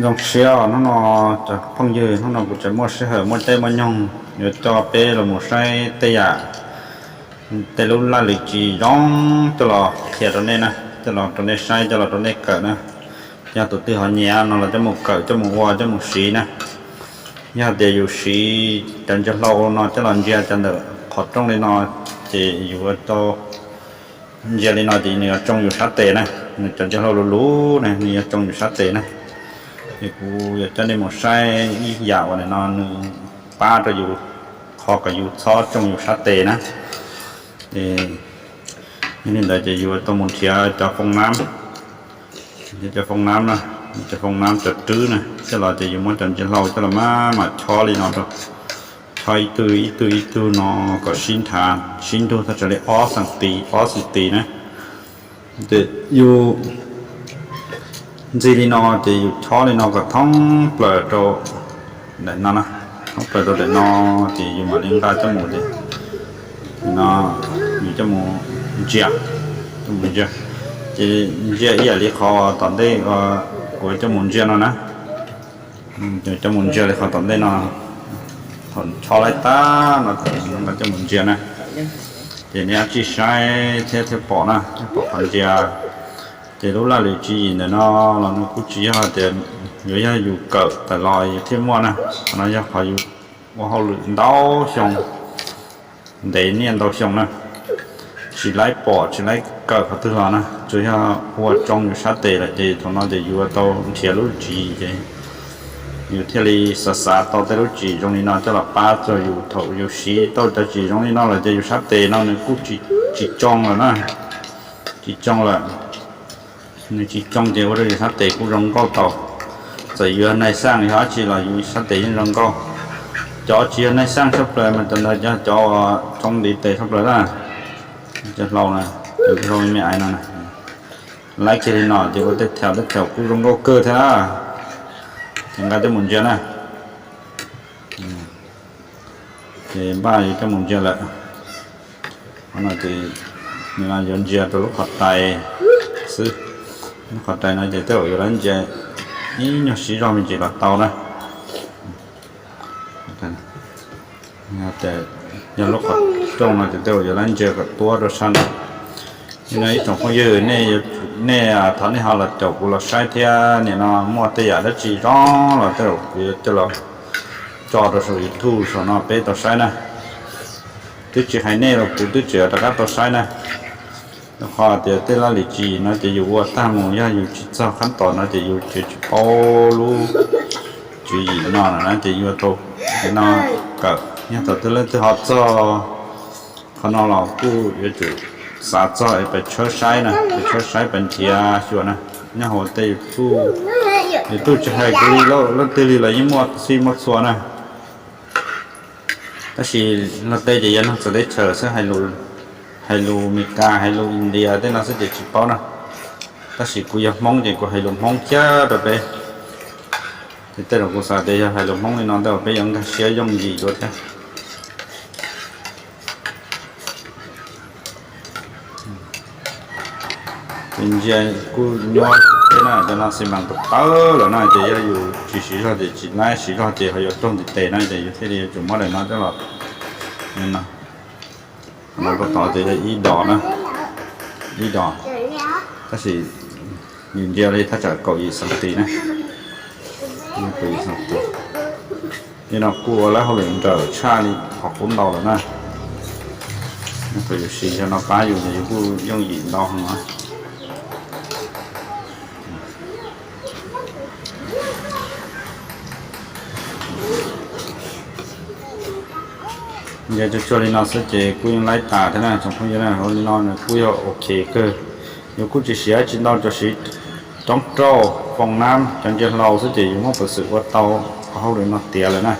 Zoo siab os hnub no cov phooj ywg, hnub no kuv tseem muaj sij hawm muaj caij muaj nyoog yuav coj peb los mus saib tej yam, tej lub laj lim tsiv zoo coj los qhia rau nej na, coj los rau nej saib, coj los rau nej kawm na. Yog tus twg ho nyiam no los coj mus kawm, coj mus ua, coj mus siv na. Yog tias yus siv cov ntsia hlau no coj los ntsia cov ntawm qhov rooj li no, ces yus tau ntsia li no ces nws yuav tsoo yus sab tes na. Nws cov ntsia hlau luv luv na nws yuav tsoo yus sab tes na. Ces kuv yuav coj nej mus saib ib yam uas nim no nws pab rau yus, qhov kom yus txhob tsoo yus sab tes na. Yog li ntawd ces yus tau mus nrhiav cov foo nab, cov foo nab na, cov foo nab cov rwb na, coj los ces yus muab cov ntsia hlau coj los maj mam chob li no rau, chob ib tug ib tug ib tug no kom sib nrhav sib ntug thaj tsam li ob xees tis ob xees tis na. Ces yus ntxig li no ces yus chob li no kom thoob plaws rau daim no na, thoob plaws rau daim no, ces yus mam li nqa coj mus ces no yus coj mus ntsia, coj mus ntsia. Ces ntsia ib yam li qhov tom ntej kuv coj mus ntsia no na, coj mus ntsia li qhov tom ntej no, thaum chob laib tag no nqa coj mus ntsia na. Ces nej ua tsij saib thiab thiaj pom na, thiaj pom qhov ntsia. Ces lub laj lim tsiv yim ntawm no los nws kuj tsis yog tias yuav yog yus kawm tawm los yus thiaj muaj na, qhov no yog qhov yus ua hauj lwm ntau xyoo, ntev niaj ntau xyoo na, tsis laib pom tsis laib kawm qhov twg los na, tsuas yog ua tsoo yus sab tes lawm ces thaum no ces yus tau nrhiav lub lim tsiv ces yus thiaj li xav xav tau tej lub lim tsiv zoo li no coj los pab txog yus thaum yus siv tau cov lim tsiv zoo li no lawm ces yus sab tes no nws kuj tsis tsoo lawm na, tsis tsoo lawm. Nws tsis tsoo ces ua rau yus sab tes kuj zoo nkauj tau. Txawm yus yog neeg xaj yog dab tsi los yus sab tes yeej zoo nkauj. Cov tsis yog neeg xaj tshaj plaws mas cov ntawd yog cov tsoo ntiv tes tshaj plaws na. Cov hlau na, cov hlau me me aiv no na, laib kiag li no ces ua tej thaum tej thaum kuj zoo nkauj kawg thiab na. Ces nqa coj mus ntsia na. Ces npaj yuav coj mus ntsia lawm. Qhov no ces nws yuav ntsia rau lub qhov rais xwb. Lub qhov rais no ces tej zaum yuav laib ntsia ib nyuag siv zog me ntsis los tau na. Yog lub qhov rooj no ces tej zaum yuav laib ntsia kom tuab rau sab no. Li no ib tsoom phooj ywg, nej thov nej ho los caum kuv los saib thiab, nim no muaj tej yam dab tsi zoo los tej zaum kuv yuav coj los tso rau saum YouTube saum no peb tau saib na. Twb tsis hais nej los kuv twb tseem rov qab tau saib na. Rau qhov tias tej laj lim tsiv no ces yus ua tag mus yog yus tsis txog qhab tos no ces yus tseem tsis paub lub tswv yim no na ces yuav tau no kawm. Yog thaum twg leej twg ho txog qhov no los kuj yuav tsum xav txog es pais tshawb saib na, pais tshawb saib pais nrhiav xyuas na. Nyob hauv tej YouTube, YouTube tsis hais kuv li, leej twg li los yeej muaj txhij muaj txhua na. Tab sis luag tej ces yog neeg txawv teb chaws xwb, hais lus Meskas hais lus India tej no xwb ces tsis paub na. Tab sis kuv yog Hmoob ces kuv hais lus Hmoob kiag rau peb. Ces tej zaum kuv xav tias yog hais lus Hmoob li no tej zaum peb yuav nkag siab yooj yim dua thiab. Ces ntsia kuj nyuaj thiab na, cov no xi mas tawv tawv lawm na ces yog yus tsis siv zog ces tsis laib, siv zog ces ho yuav raug ntiv tes na ces yus thiaj li yuav tsum muab daim no coj los no. Qhov no rau tod ces yog ib dos na, ib dos, tab sis yus ntsia li thaj tsam kaum yim xees tis na, kaum yim xees tis. Li no kuj ua lawv hauj lwm nrawm tshaj li qhov qub ntau lawm na. Yog tias yus siv cov no pab yus ces yus kuj yooj yim ntau heev na. Ntsia tsuag tsuag li no xwb ces kuj yeej laib tas thiab na tsoom phooj ywg na. Li no nws kuj yog ok kawg. Yus kuj tsis siv dab tsi ntau, tsuas siv roob rauj, foo nab, cov ntsia hlau xwb ces yus muaj peev xwm ua tau qhov hauj lwm no tiav lawm na.